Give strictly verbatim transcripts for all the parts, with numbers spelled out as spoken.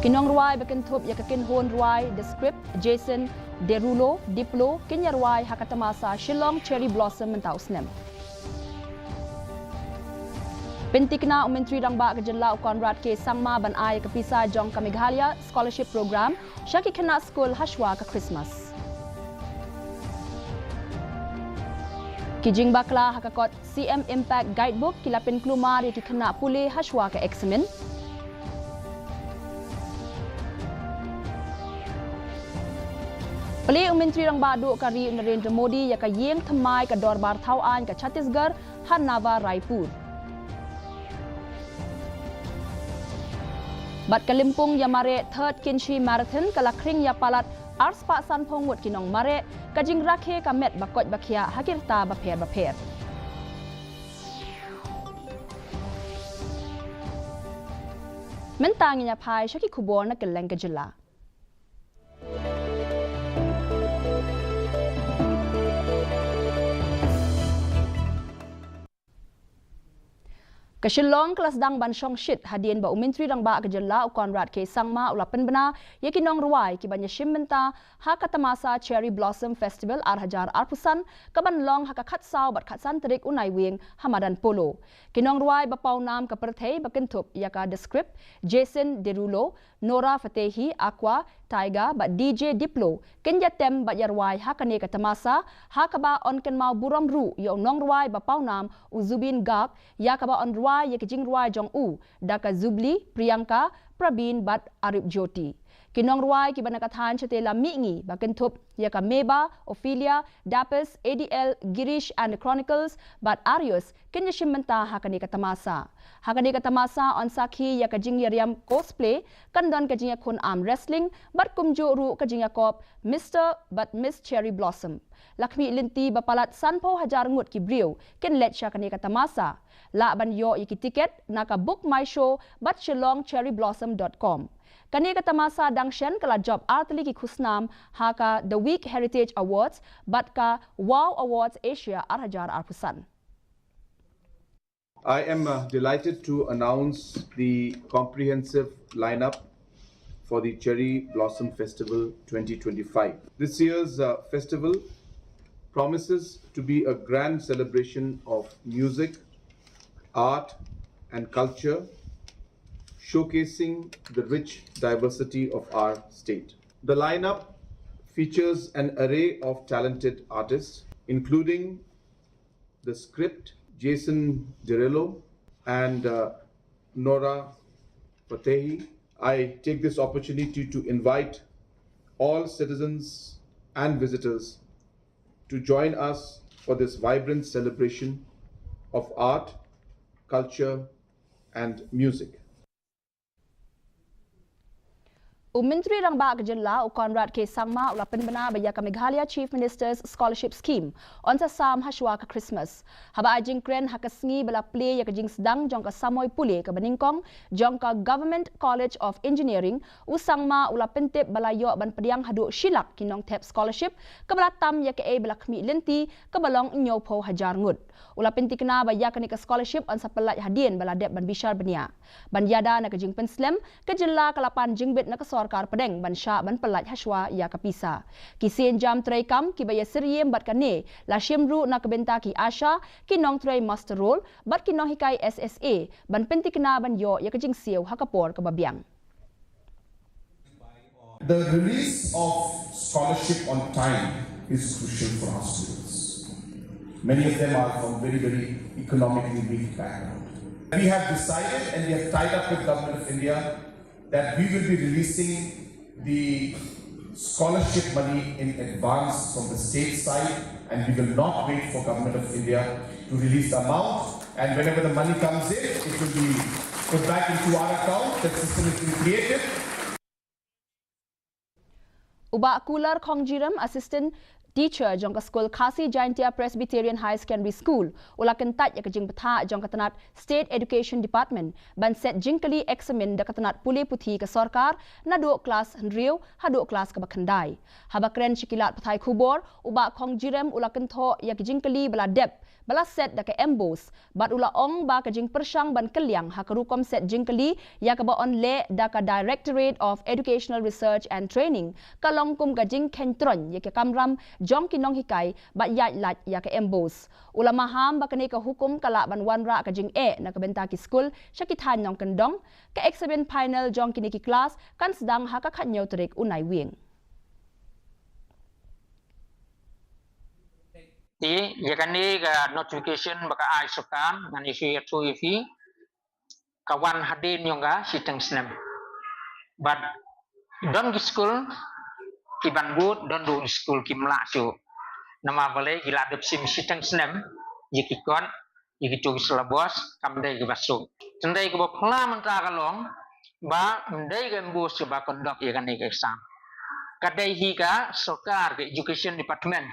Ki nongrwai ba kynthup ïa ka kynhun rwai The Script, Jason Derulo, Diplo, kin ïa rwai ha ka tamasa Shillong Cherry Blossom mynta u snem. Pyntikna u Myntri Rangbah ka jylla u Conrad K Sangma ban ai ïa ka pisa jong ka Meghalaya Scholarship Program sha ki khynnah skul hashwa ka Christmas. Ki jingbakla ha ka kot C M Impact Guidebook ki la pynkulmar ïa ki khynnah pule hashwa ka eksamin. Plie u Myntri Rangbah Duh ka ri u Narendra Modi ïa ka ïing thymmai ka Dorbar Thaw Aiñ ka Chhattisgarh ha Nava Raipur. Bad ka lympung ïa mareh Third Kynshi Marathon ka la khring ïa palat arspah sanphew ngut ki nongmareh, ka jingrakhe ka met ba koit ba khiah ha ki rta bapher bapher. Mynta ngin ïa phai sha ki khubor na kylleng ka jylla. Ka Shillong ka la sdang ban shong shit hadien ba u Myntri Rangbah ka jylla u Conrad K Sangma u la pynbna ïa ki nongrwai ki ban ïashim bynta ha ka tamasa Cherry Blossom Festival ar hajar arphew san ka ban long ha ka khatsaw bad khatsan tarik u Naiwieng ha madan Polo. Ki nongrwai ba paw nam ka pyrthei ba kynthup ïa ka The Script, Jason Derulo, Nora Fatehi, Aqua, Tiger bad D J Diplo kin ïatem bad ïarwai ha kane ka tamasa, ha kaba yn kynmaw burom ruh ïa u nongrwai ba paw nam u Zubeen Garg, ïa kaba yn rwai ïa ki jingrwai jong u da ka Jubilee, Priyanka, Prabeen bad Arupjyoti. Ki nongrwai kiba na ka thaiñ shatei la mihngi ba kynthup ïa ka Meba, Ophelia, Dapus, A D L, Girish and the Chronicles bad Arius kin ïashim bynta ha kane ka tamasa. Ha kane ka tamasa yn sakhi ïa ka jingïariam cosplay, kan don ka jingïakhun arm wrestling bad kumjuh ruh ka jingïakop Mister bad Miss Cherry Blossom. La khmih lynti ba palat sanphew hajar ngut ki briew kin leit sha kane ka tamasa. Lah ban ïoh ïa ki tiket na ka Book My Show bad shillong cherry blossom dot com. Kane ka tamasa dang shen ka la jop artylli ki khusnam ha ka The Week Heritage Awards bad ka Wow Awards Asia ar hajar arphew san. I am, uh, delighted to announce the comprehensive lineup for the Cherry Blossom Festival twenty twenty-five. This year's, uh, festival promises to be a grand celebration of music, art, and culture, showcasing the rich diversity of our state. The lineup features an array of talented artists, including The Script, Jason Derulo, and, uh, Nora Fatehi. I take this opportunity to invite all citizens and visitors to join us for this vibrant celebration of art, culture, and music. U Myntri Rangbah ka jylla u Conrad K Sangma u la pynbna ba ïa ka Meghalaya Chief Minister's Scholarship Scheme yn sa sam hashwa ka Christmas. Haba ai jingkren ha ka sngi ba la plie ïa ka jingsdang jong ka samoi pule kaba nyngkong jong ka Government College of Engineering, u Sangma u la pyntip ba la ïoh ban pdiang haduh shi lak ki nongthep scholarship, kaba la tam ïa kaei ba la khmih lynti kaba long hynñiewphew hajar ngut. U la pyntikna ba ïa kane ka scholarship yn sa pyllait hadien ba la dep ban bishar bniah. Ban ïada na ka jingpynslem, ka jylla ka la pan jingbit na ka sorkar pdeng ban shah ban pyllait hashwa ïa ka pisa. Ki sienjam treikam kiba ïasyriem bad kane la shim ruh na ka bynta ki ASHA, ki nongtrei muster roll bad ki nonghikai S S A ban pyntikna ban ïoh ïa ka jingsiew ha ka por kaba biang. The release of scholarship on time is crucial for our students. Many of them are from very, very economically weak background. We have decided and we have tied up with Government of India that we will be releasing the scholarship money in advance from the state side, and we will not wait for Government of India to release the amount. And whenever the money comes in, it will be put back into our account. That system has been created. U Bah Kular Khongjiram, Assistant Teacher jong ka skul Khasi Jaintia Presbyterian Higher Secondary School u la kyntait ïa ka jingbthah jong ka tnat State Education Department ban set jingkylli eksamin da ka tnat pule puthi ka sorkar naduh klas hynriew haduh klas kaba khyndai. Haba kren sha ki lad pathai khubor, u Bah Khongjirem u la kynthoh ïa ki jingkylli ba la dep ba la set da ka MBOSE bad u la ong ba ka jingpyrshang ban kylliang ha ka rukom set jingkylli ïa kaba yn leh da ka Directorate of Educational Research and Training ka long kum ka jingkheiñ troiñ ïa ka kamram jong ki nonghikai bad ïaid lait ïa ka MBOSE. U la maham ba kane ka hukum ka lah ban wanrah ka jingeh na ka bynta ki skul sha ki thaiñ nongkyndong. Ka eksamin final jong kine ki klas kan sdang ha ka khathynñiew tarik u Naiwieng. Te ïa kane ka notification ba ka ai sorkar, ngan ïa shu ïathuh ïa phi, ka wan hadien jong ka shiteng snem. Bad don ki skul kiban bud, don ruh ki skul kim lah shuh. Namar balei? Ki la dep shim shiteng snem ïa ki kot, ïa kito ki syllabus kam dei kaba suk. Tang dei kaba phylla mynta ka long ba ym dei ka MBOSE kaba conduct ïa kane ka exam. Ka dei hi ka sorkar, ka Education Department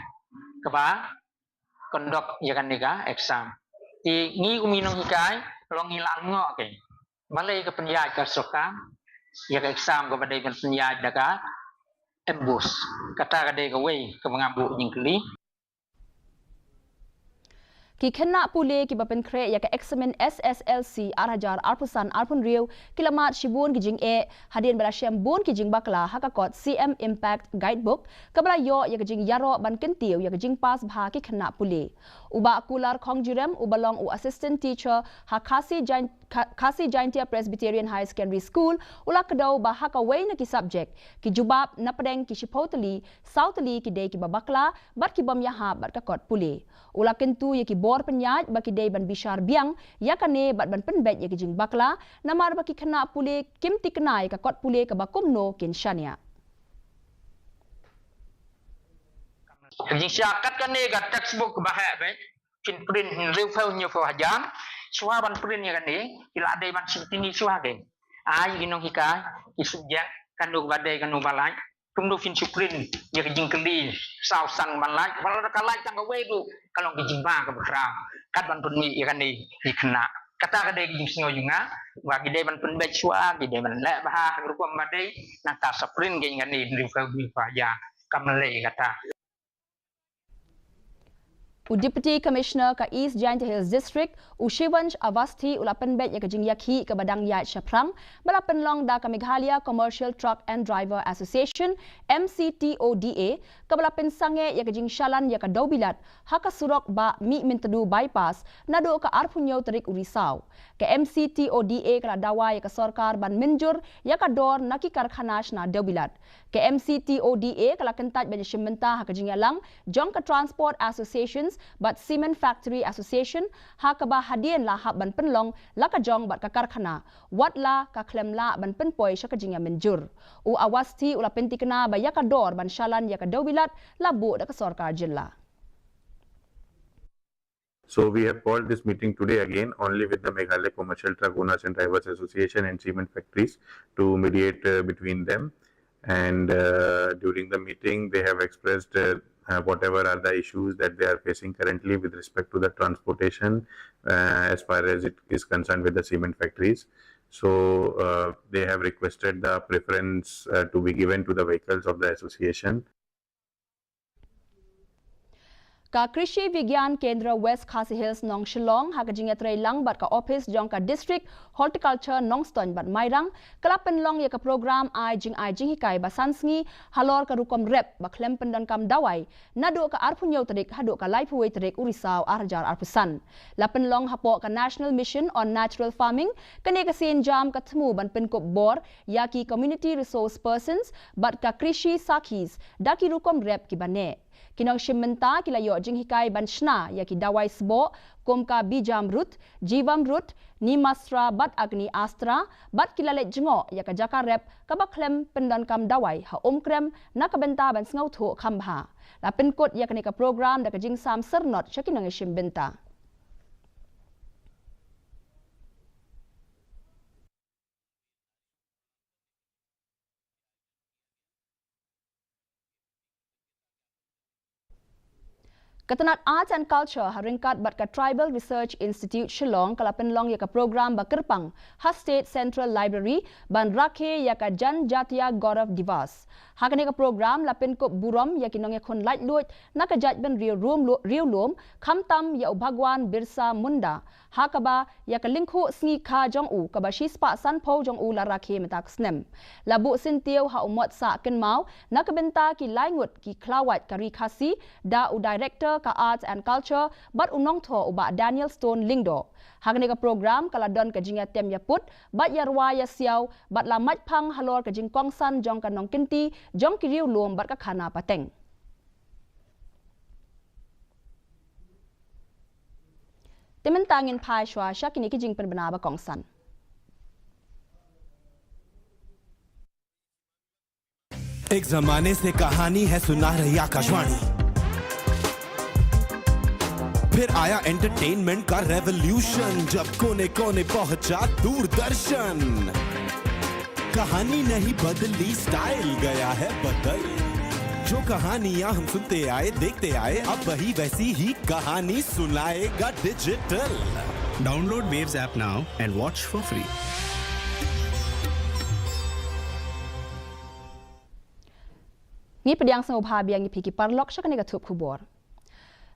kaba conduct ïa kane ka exam. Te ngi kum ki nonghikai long ngi la lyngngoh, ke balei ka pynïaid ka sorkar ïa ka exam kaba dei ban pynïaid da ka MBOSE? Kata ka dei kawei kaba nga buh jingkylli. Ki khynnah pule kiba pynkhreh ïa ka eksamin SSLC ar hajar arphew san arphew hynriew ki la mad shibun ki jingeh hadien ba la shem bun ki jingbakla ha ka kot CM Impact Guidebook kaba la ïoh ïa ka jingïaroh ban kyntiew ïa ka jingpass bha ki khynnah pule. U Bah Kular Khongjirem uba long u assistant teacher ha Khasi Jain Kha-, Khasi Jaintia Presbyterian Higher Secondary School u la kdew ba ha kawei na ki subject, ki jubab napdeng ki shiphew tylli, saw tylli ki dei kiba bakla bad ki bym ïahap bad ka kot pule. U la kyntu ïa ki bor pynïaid ba ki dei ban bishar biang ïa kane bad ban pynbeit ïa ki jingbakla, namar ba ki khynnah pule kim tikna ïa ka kot pule kaba kumno kin shaniah. Ka jingshah kat kane ka textbook ba heh beit, kin print hynriewphew hynñiewphew hajar. Shuwa ban print ïa kane, ki la dei ban shim tini shuwa, ke ai ki nonghikai ki subject, kano ba dei kano ba lait. Kumno phin shu print ïa ka jingkylli saw san ban lait, ba la ka lait tang kawei ruh ka long ka jingba kaba khraw. Kat ban pynmih ïa kane ïa ki khynnah, kata ka dei ka jingsngew jong nga ba ki dei ban pynbeit shuwa, ki dei ban leh bha ha ka rukom ba dei. Nangta sa print ïa kane hynriewphew hynñiewphew hajar, kam lei kata. U Deputy Commissioner ka East Jaintia Hills District, u Shivansh Awasthi, u la pynbeit ïa ka jingïakhih kaba dang ïaid shaphrang ba la pynlong da ka Meghalaya Commercial Truck and Driver Association, MCTODA, kaba la pynsangeh ïa ka jingshalan ïa ka dewbilat ha ka surok Bah Mihmyntdu Bypass naduh ka arphew hynñiew tarik u Risaw. Ka MCTODA ka la dawa ïa ka sorkar ban mynjur ïa ka dor na ki karkhana shna dewbilat. Ka MCTODA ka la kyntait ban ïashim bynta ha ka jingïalang jong ka Transport Associations bad Cement Factory Association, ha kaba hadien la hap ban pynlong la ka jong bad ka karkhana, wat la ka khlem lah ban pynpoi sha ka jingïamynjur. U Awasthi u la pyntikna ba ïa ka dor ban shalan ïa ka dewbilat la buh da ka sorkar jylla. So we have called this meeting today again only with the Meghalaya Commercial Truck Owners and Drivers Association and Cement Factories to mediate uh, between them. And uh, during the meeting, they have expressed uh, uh, whatever are the issues that they are facing currently with respect to the transportation uh, as far as it is concerned with the cement factories. So uh, they have requested the preference uh, to be given to the vehicles of the association. Ka Krishi Vigyan Kendra West Khasi Hills Nongshillong ha ka jingïatreilang bad ka ophis jong ka District Horticulture Nongstoiñ bad Mairang ka la pynlong ïa ka program ai jingai jinghikai ba san sngi halor ka rukom rep ba khlem pyndonkam dawai naduh ka arphew hynñiew tarik haduh ka laiphew wei tarik u Risaw ar hajar arphew san. La pynlong hapoh ka National Mission on Natural Farming. Kane ka sienjam ka thmu ban pynkup bor ïa ki Community Resource Persons bad ka Krishi Sakhis da ki rukom rep kiba neh. Ki nongshim bynta ki la ïoh jinghikai ban shna ïa ki dawai sboh kum ka Bijamrut, Jivamrut, Nimastra bad Agni Astra, bad ki la leit jngoh ïa ka jaka rep kaba khlem pyndonkam dawai ha Umkrem na ka bynta ban sngewthuh kham bha. La pynkut ïa kane ka program da ka jingsam syrnod sha ki nongshim bynta. Ka tnat Arts and Culture ha ryngkat bad ka Tribal Research Institute Shillong ka la pynlong ïa ka program ba kyrpang ha State Central Library ban rakhe ïa ka Janjatiya Gaurav Diwas. Ha kane ka program la pynkup burom ïa ki nongïakhun laitluid na ka jaitbynriew riewlum, khamtam ïa u Bhagwan Birsa Munda, ha kaba ïa ka lyngkhuh sngi kha jong u kaba shispah sanphew jong u la rakhe mynta ka snem. La buh syntiew ha u mot sah kynmaw na ka bynta ki laingut ki khlawait ka ri Khasi da u Director ka Arts and Culture bad u nongthoh u Bah Daniel Stone Lyngdoh. Ha kane ka program ka la don ka jingïatem ïaput bad ïarwai ïasiaw bad la mait phang halor ka jingkongsan jong ka nongkynti jong ki riewlum bad ka khana pateng. Te mynta ngin phai shuwa sha kine ki jingpynbna ba kongsan. एक जमाने से कहानी है सुना रही आकाशवाणी, फिर आया एंटरटेनमेंट का रेवोल्यूशन, जब कोने कोने पहुंचा दूरदर्शन। कहानी नहीं बदली, स्टाइल गया है बदल। जो कहानियां हम सुनते आए, देखते आए, अब वही वैसी ही कहानी सुनाएगा digital. Download Waves app now and watch for free. Ngi pdiang sngewbha biang ïa phi ki paralok sha kane ka thup khubor.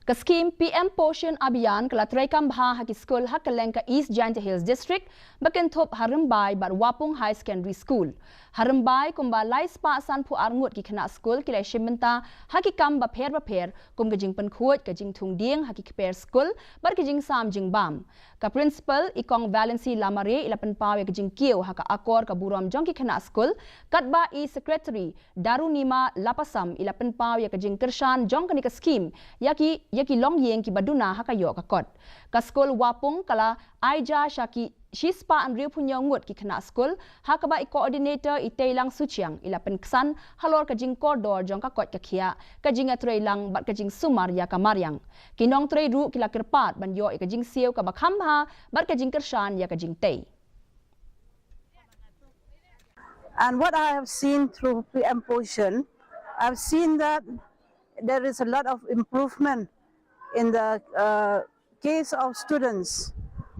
Ka skhim P M Poshan Abhiyan ka la treikam bha ha ki skul ha kylleng ka East Jaintia Hills District, ba kynthup ha Rymbai bad Wapung High Secondary School. Ha Rymbai kumba lai spah sanphew ar ngut ki khynnah skul ki la shim bynta ha ki kam bapher bapher kum ka jingpynkhuid, ka jingthung dieng ha ki kper skul bad ka jingsam jingbam. Ka Principal i Kong Valency Lamare i la pynpaw ïa ka jingkiew ha ka akor ka burom jong ki khynnah skul, katba i Secretary Darunima Lapasam i la pynpaw ïa ka jingkyrshan jong kane ka skhim ïa ki, ïa ki longïing kiba duna ha ka ïoh ka kot. Ka skul Wapung ka la ai ja sha ki shispah hynriewphew hynñiew ngut ki khynnah skul, ha kaba i Coordinator i Teilang Suchiang i la pynksan halor ka jingkordor jong ka koit ka khiah, ka jingïatreilang bad ka jingsumar ïa ka mariang. Ki nongtrei ruh ki la kyrpad ban ïoh ïa ka jingsiew kaba kham bha bad ka jingkyrshan ïa ka jingtei. And what I have seen through P M Poshan, I've seen that there is a lot of improvement in the uh, case of students.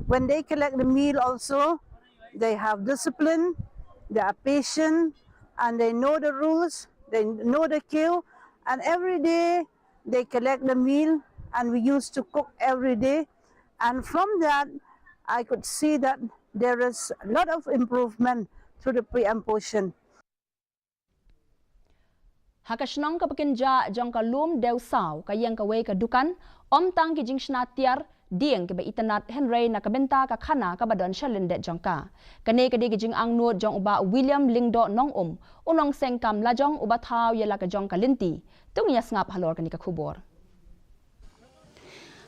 When they collect the meal also, they have discipline, they are patient, and they know the rules, they know the queue, and every day they collect the meal, and we used to cook every day. And from that, I could see that there is a lot of improvement through the P M Poshan. Ha ka shnong kaba kynjah jong ka Lum Dewsaw, ka ïeng kawei ka dukan, ym tang ki jingshna tiar dieng kiba itynnad hynrei na ka bynta ka khana kaba don sha lyndet jong ka. Kane ka dei ka jingangnud jong u Bah William Lyngdoh Nongum, u nongseng kam lajong uba thaw ïa la ka jong ka lynti. To ngin ïa sngap halor kane ka khubor.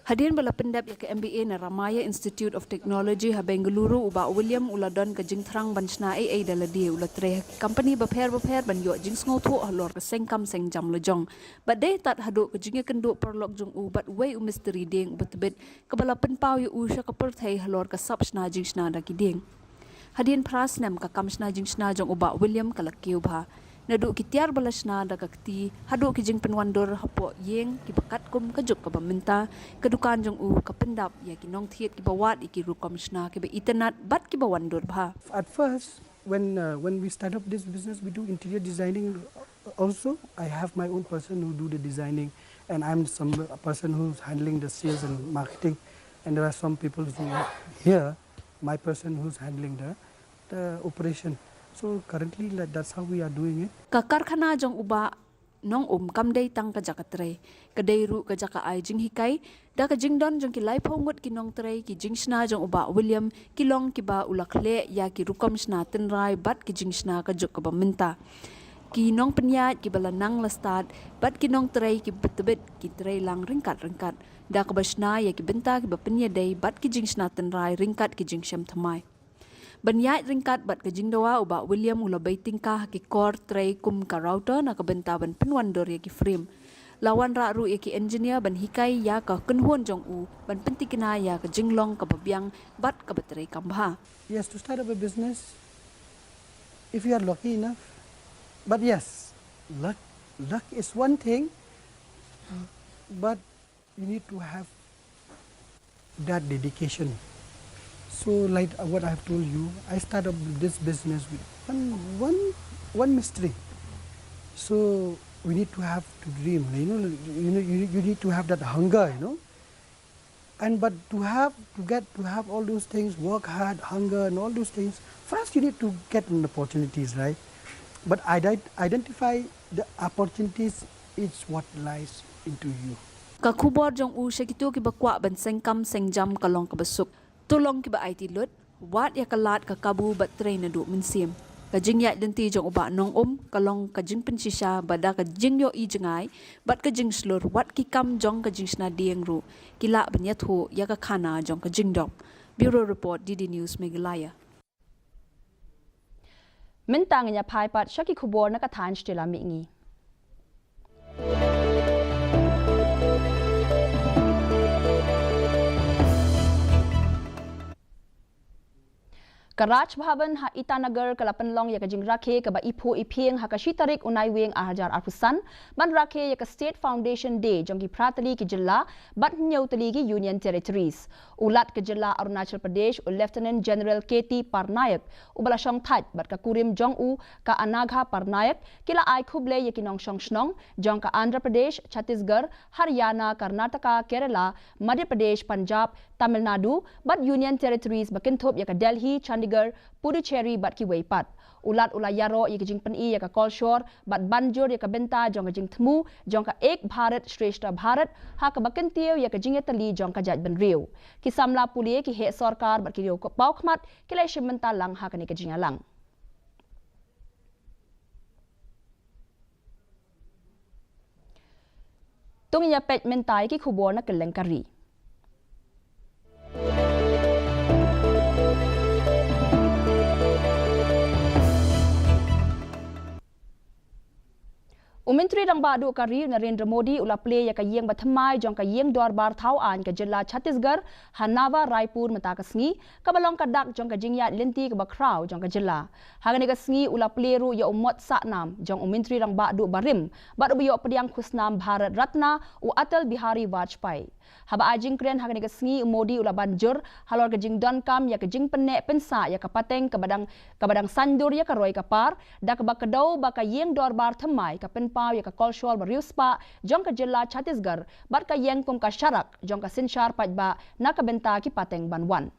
Hadien ba la pyndep ïa ka M B A na Ramaiah Institute of Technology ha Bengaluru, u Bah William u la don ka jingthrang ban shna ei ei da lade. U la trei ha ki company bapher bapher ban ïoh jingsngewthuh halor ka seng kam seng jam lajong. Bad dei tad haduh ka jingïakynduh paralok jong u bad uwei u mistri dieng uba tbit, kaba la pynpaw ïa u sha ka pyrthei halor ka sap shna jingshna da ki dieng. Hadien phra snem ka kam shna jingshna jong u Bah William ka la kiew bha. Naduh ki tiar ba la shna da ka kti haduh ki jingpynwandur hapoh ïing kiba katkum ka juk kaba mynta, ka dukan jong u ka pyndap ïa ki nongthied kiba wad ïa ki rukom shna kiba itynnad bad kiba wandur bha. At first, when uh, when we start up this business, we do interior designing also. I have my own person who do the designing, and I'm some a person who's handling the sales and marketing, and there are some people who are here, my person who's handling the the operation. So currently, like, that's how we are doing it. Ka karkhana jong u Bah Nongum kam dei tang ka jaka trei, ka dei ruh ka jaka ai jinghikai. Da ka jingdon jong ki laiphew ngut ki nongtrei, ki jingshna jong u Bah William ki long kiba u la khleh ïa ki rukom shna tynrai bad ki jingshna ka juk kaba mynta. Ki nongpynïaid kiba la nang la stad bad ki nongtrei kiba tbit ki trei lang ryngkat ryngkat da kaba shna ïa ki bynta kiba pynïadei bad ki jingshna tynrai ryngkat ki jingshem thymmai. Ban ïaid ryngkat bad ka jingdawa, u Bah William u la bei tyngka ha ki kor trei kum ka router na ka bynta ban pynwandur ïa ki frame. La wanrah ruh ïa ki engineer ban hikai ïa ka kynhun jong u ban pyntikna ïa ka jinglong kaba biang bad kaba trei kam bha. Yes, to start up a business, if you are lucky enough, but yes, luck luck is one thing, but You need to have that dedication. So, like, uh, what I have told you, I start up this business with one, one, one mistri. So we need to have to dream. You know, you know, you, you need to have that hunger. You know, and but to have to get to have all those things, work hard, hunger, and all those things. First, you need to get an opportunities, right? But ident- identify the opportunities. It's what lies into you. Ka khubor jong u sha kito kiba kwah ban seng kam seng jam ka long kaba suk. To long kiba aiti lut, wad ïa ka lad ka kabu bad trei naduh mynsiem. Ka jingïaid lynti jong u Bah Nongum ka long ka jingpynshisha ba da ka jingïohi jngai bad ka jingshlur wat ki kam jong ka jingshna dieng ruh ki lah ban ïathuh ïa ka khana jong ka jingdop. Bureau Report, D D News Meghalaya. Mynta ngin ïa phai pat sha ki khubor na ka thaiñ shtila mihngi. Ka Raj Bhavan ha Itanagar ka la pynlong ïa ka jingrakhe kaba iphuh iphieng ha ka shi tarik u Naiwieng ar hajar arphew san, ban rakhe ïa ka State Foundation Day jong ki phra tylli ki jylla bad hynñiew tylli ki Union Territories. U Lat ka jylla Arunachal Pradesh, u Lieutenant General K T Parnaik, uba la shong thait bad ka kurim jong u ka Anagha Parnaik, ki la ai khublei ïa ki nongshong shnong jong ka Andhra Pradesh, Chhattisgarh, Haryana, Karnataka, Kerala, Madhya Pradesh, Punjab, Tamil Nadu bad Union Territories ba kynthup ïa ka Delhi, Chandigarh, Puducherry bad kiwei pat. U Lat u la ïaroh ïa ka jingpyni ïa ka kolshor bad ban jur ïa ka bynta jong ka jingthmu jong ka Ek Bharat Shreshtha Bharat, ha kaba kyntiew ïa ka jingïatylli jong ka jaitbynriew. Ki samla pule, ki heh sorkar bad ki riew paw khmat ki la shim bynta lang ha kane ka jingïalang. To ngin ïa peit mynta ïa ki khubor na kylleng ka ri. U Myntri Rangbah Duh ka ri, u Narendra Modi, u la plie ïa ka ïing bathymmai jong ka ïing dorbar thaw aiñ ka jylla Chhattisgarh ha Nawa Raipur mynta ka sngi, kaba long ka dak jong ka jingïaid lynti kaba khraw jong ka jylla. Ha kane ka sngi u la plie ruh ïa u mot sahnam jong u Myntri Rangbah Duh barim bad uba ïoh pdiang khusnam Bharat Ratna, u Atal Bihari Vajpayee. Haba ai jingkren ha kane ka sngi, u Modi u la ban jur halor ka jingdonkam ïa ka jingpynneh pynsah ïa ka pateng kaba dang, kaba dang saiñdur ïa ka roi ka par, da kaba kdew ba ka ïing dorbar thymmai ka pynpaw ïa ka kolshor bariewspah jong ka jylla Chhattisgarh bad ka ïeng kum ka sharak jong ka synshar paidbah na ka bynta ki pateng ban wan.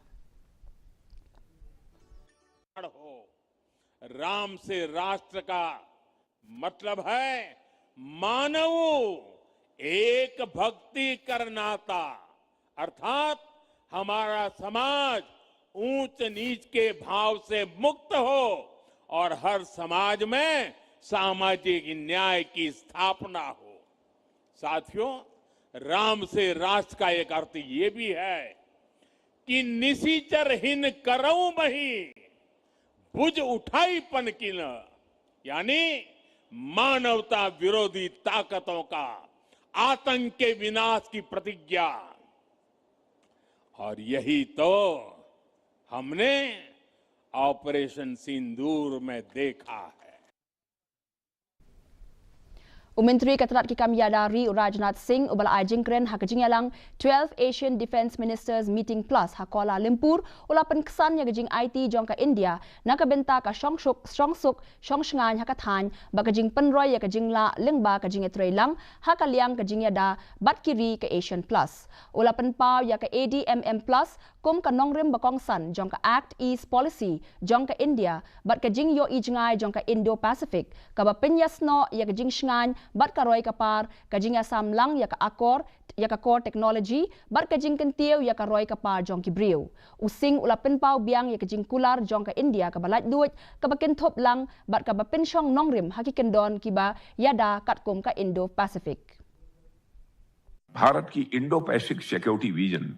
हो। राम से राष्ट्र का मतलब है मानव एक भक्ति करनाता, अर्थात हमारा समाज ऊंच नीच के भाव से मुक्त हो और हर समाज में सामाजिक न्याय की स्थापना हो। साथियों, राम से राष्ट्र का एक अर्थ ये भी है कि निशिचर हिन करौ बही भुज उठाई पनकिन, यानी मानवता विरोधी ताकतों का, आतंक के विनाश की प्रतिज्ञा। और यही तो हमने ऑपरेशन सिंदूर में देखा है। U Myntri ka tnad ki kam ïada ri, u Rajnath Singh, uba la ai jingkren ha ka jingïalang twelve Asian Defence Ministers Meeting Plus ha Kuala Lumpur, u la pynksan ïa ka jingaiti jong ka India na ka bynta ka shongsuk, shongsuk, shongshngaiñ ha ka thaiñ bad ka jingpynroi ïa ka jinglah lyngba ka jingïatreilang ha ka liang ka jingïada bad ki ri ka Asian Plus. U la pynpaw ïa ka A D M M Plus kum ka nongrim ba kongsan jong ka Act East Policy jong ka India bad ka jingïohi jngai jong ka Indo-Pacific, kaba pynïasnoh ïa ka jingshngaiñ bad ka roi ka par, ka jingïasam lang ïa ka akor, ïa ka core technology bad ka jingkyntiew ïa ka roi ka par jong ki briew. U Singh u la pynpaw biang ïa ka jingkular jong ka India kaba laitluid, kaba kynthup lang bad kaba pynshong nongrim ha ki kyndon kiba ïada katkum ka Indo-Pacific. Bharat की Indo Pacific security vision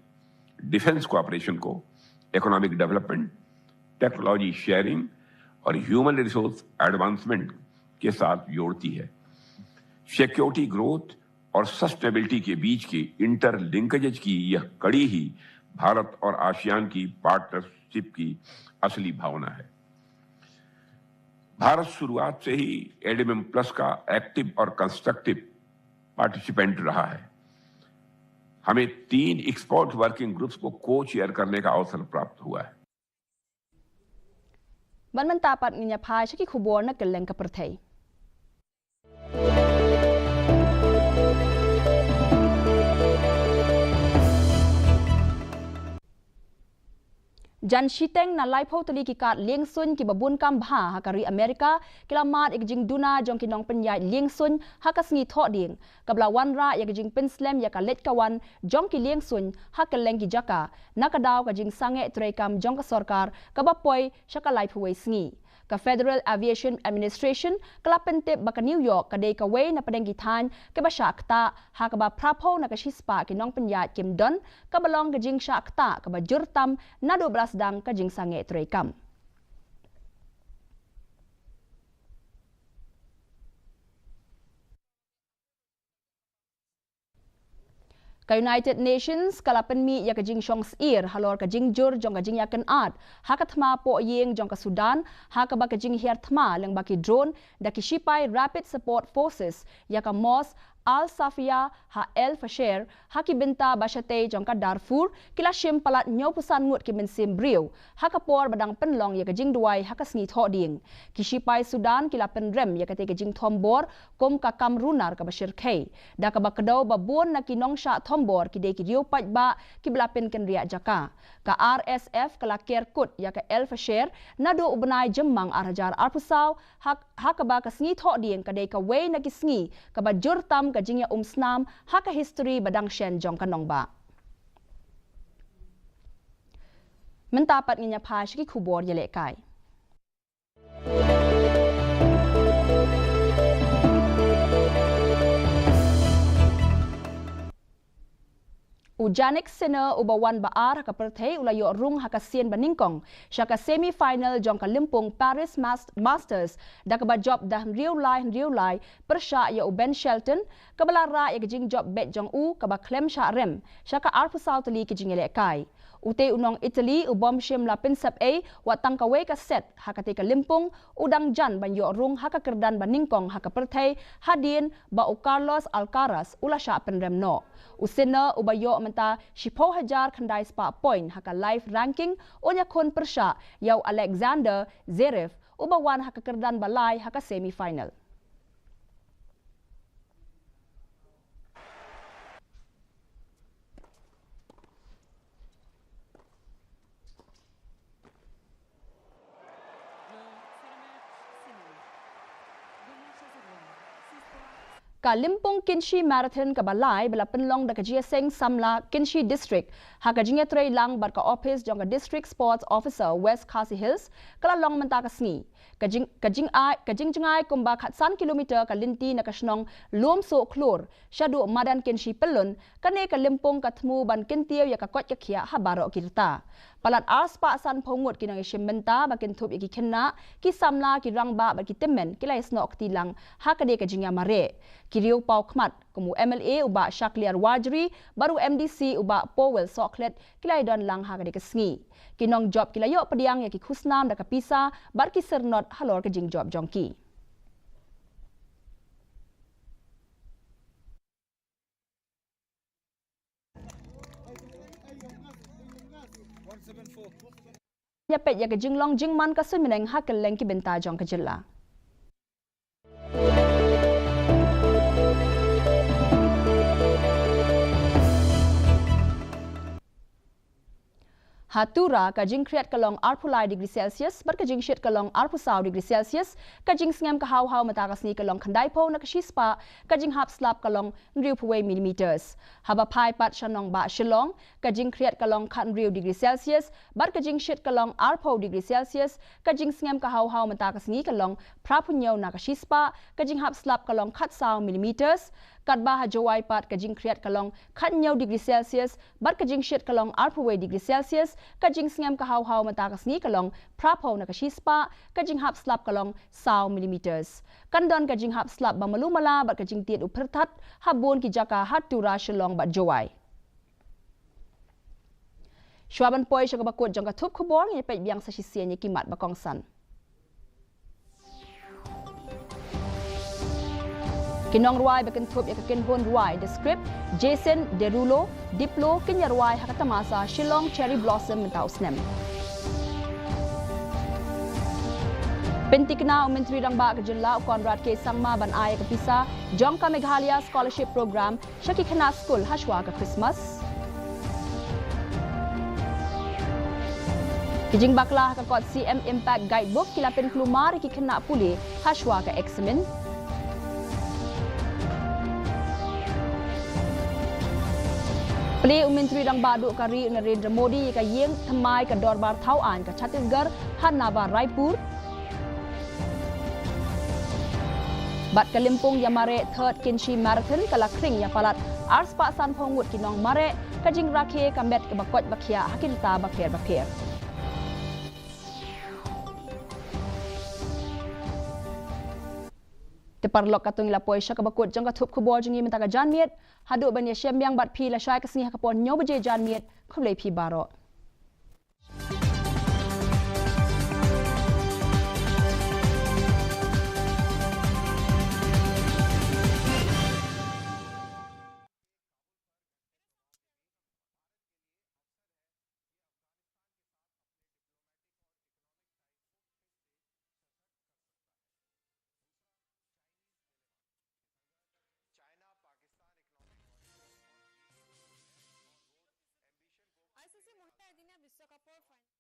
defence cooperation को economic development, technology sharing और human resource advancement के साथ जोड़ती है। Security growth और सस्टेनेबिलिटी के बीच की इंटरलिंकेजेस की यह कड़ी ही भारत और आसियान की पार्टनरशिप की असली भावना है। भारत शुरुआत से ही एडीएमएम प्लस का एक्टिव और कंस्ट्रक्टिव पार्टिसिपेंट रहा है। हमें तीन एक्सपर्ट वर्किंग ग्रुप्स को को चेयर करने का अवसर प्राप्त हुआ है। Ban mynta pat ngin ïa phai sha ki khubor na kylleng ka pyrthei. Jan shiteng na laiphew tylli ki kad liengsuiñ kiba bun kam bha ha ka ri Amerika ki la mad ïa ka jingduna jong ki nongpynïaid liengsuiñ ha ka sngi Thohdieng, kaba la wanrah ïa ka jingpynslem ïa ka leit ka wan jong ki liengsuiñ ha kylleng ki jaka, na ka daw ka jingsangeh treikam jong ka sorkar kaba poi sha ka laiphew wei sngi. Ka Federal Aviation Administration ka la pyntip ba ka New York ka dei kawei na pdeng ki thaiñ kaba shah ktah, ha kaba phraphew na ka shispah ki nongpynïaid kim don, kaba long ka jingshah ktah kaba jur tam naduh ba la sdang ka jingsangeh treikam. Ka United Nations ka la pynmih ïa ka jingshong syier halor ka jingjur jong ka jingïakynad ha ka thma poh ïing jong ka Sudan, ha kaba ka jinghiar thma lyngba ki drone da ki shipai Rapid Support Forces ïa ka Mos Al Safia ha El Fasher, ha ki bynta ba shatei jong ka Darfur, ki la shim palat hynñiewphew san ngut ki mynsiem briew ha ka por ba dang pynlong ïa ka jingduwai ha ka sngi Thohdieng. Ki shipai Sudan ki la pynrem ïa katei ka jingthombor kum ka kam runar kaba shyrkhei, da kaba kdew ba bun na ki nongshah thombor ki dei ki riew paidbah kiba la pynkynriah jaka. Ka R S F ka la ker kut ïa ka El Fasher naduh u bnai Jymmang ar hajar arphew saw, ha, ha kaba ka sngi Thohdieng ka dei kawei na ki sngi kaba jur tam ka jingïaumsnam ha ka histori ba dang shen jong ka nongbah. Mynta pat ngin ïa phai sha ki khubor ïalehkai. U Jannik Sinner uba wan ba ar ha ka pyrthei u la ïoh rung ha ka sien ba nyngkong sha ka semi final jong ka lympung Paris Mas-, Masters da kaba jop da hynriew lai hynriew lai pyrshah ïa u Ben Shelton, kaba la rah ïa ka jingjop beit jong u kaba khlem shah rem sha ka arphew saw tylli ki jingïalehkai. Utei u nong Italy u bym shym la pynsep ei wat tang kawei ka set ha katei ka lympung, u dang jan ban ïoh rung ha ka kyrdan ba nyngkong ha ka pyrthei hadien ba u Carlos Alcaraz u la shah pynrem noh. U Sinner uba ïoh mynta shiphew hajar khyndai spah point ha ka live ranking un ïakhun pyrshah ïa u Alexander Zverev uba wan ha ka kyrdan ba lai ha ka semi final. Ka lympung Kinshi Marathon kaba lai ba la pynlong da ka Jingïaseng Samla Kinshi District ha ka jingïatreilang bad ka ophis jong ka District Sports Officer West Khasi Hills ka la long mynta ka sngi. Ka jing, ka jingai, ka jingjngai kumba khatsan kilometer ka lynti na ka shnong Lumsohkhlur shaduh madan Kinshi Pyllun, kane ka lympung ka thmu ban kyntiew ïa ka koit ka khiah ha baroh ki rta. Palat arspah sanphew ngut ki nongïashim bynta ba kynthup ïa ki khynnah, ki samla, ki rangbah bad ki tymmen ki la ïasnoh kti lang ha kane ka jingïamareh. Ki riew paw khmat kum u M L A u Bah Shakliar Warjri bad u M D C u Bah Powell Sohkhlet ki la ïadon lang ha kane ka sngi. Ki nongjop ki la ïoh pdiang ïa ki khusnam da ka pisa bad ki syrnod halor ka jingjop jong ki. Ïa peit ïa ka jinglong jingman ka suiñ bneng ha kylleng ki bynta jong ka jylla. Ha Tura, ka jingkhriat ka long arphew lai degree Celsius bad ka jingshit ka long arphew saw degree Celsius, ka jingsngem ka haw haw mynta ka sngi ka long khyndaiphew na ka shispah, ka jinghap slap ka long hynriewphew wei millimeters. Haba phai pat sha nongbah Shillong, ka jingkhriat ka long khathynriew degree Celsius bad ka jingshit ka long arphew degree Celsius, ka jingsngem ka haw haw mynta ka sngi ka long phraphew hynñiew na ka shispah, ka jinghap slap ka long khatsaw millimeters. Katba ha Jowai pat ka jingkhriat ka long khathynñiew degree Celsius bad ka jingshit ka long arphew wei degree Celsius, ka jingsngem ka haw haw mynta ka sngi ka long phraphew na ka shispah, ka jinghap slap ka long saw millimeters. Kan don ka jinghap slap ba malu mala bad ka jingtied u pyrthat ha bun ki jaka ha Tura, Shillong bad Jowai. Shuwa ban poi sha kaba kut jong ka thup khubor, ngin ïa peit biang sa shisien ïa ki mat ba kongsan. Ki nongrwai ba kynthup ïa ka kynhun rwai The Script, Jason Derulo, Diplo, kin ïa rwai ha ka tamasa Shillong Cherry Blossom mynta u snem. Pynthikna u Myntri Rangbah ka jylla u Conrad K Sangma ban ai ïa ka pisa jong ka Meghalaya Scholarship Program sha ki khynnah skul hashwa ka Christmas. Ki jingbakla ha ka kot C M Impact Guidebook ki la pynkulmar ïa ki khynnah pule hashwa ka eksamin. Plie u Myntri Rangbah duh ka ri u Narendra Modi ïa ka ïing thymmai ka Dorbar Thaw Aiñ ka Chhattisgarh ha Nava Raipur. Bad ka lympung ïa mareh Third Kynshi Marathon ka la khring ïa palat arspah sanphew ngut ki nongmareh, ka jingrakhe ka met kaba koit ba khiah ha ki rta bapher bapher. Te paralok, katto ngi la poi sha kaba kut jong ka thup khubor jong ngi mynta ka janmiet. Haduh ban ïashem biang bad phi lashai ka sngi ha ka por hynñiew baje janmiet, khublei phi baroh. I C C মহিলা এদিনীয়া বিশ্বকাপৰ ফাইনেল।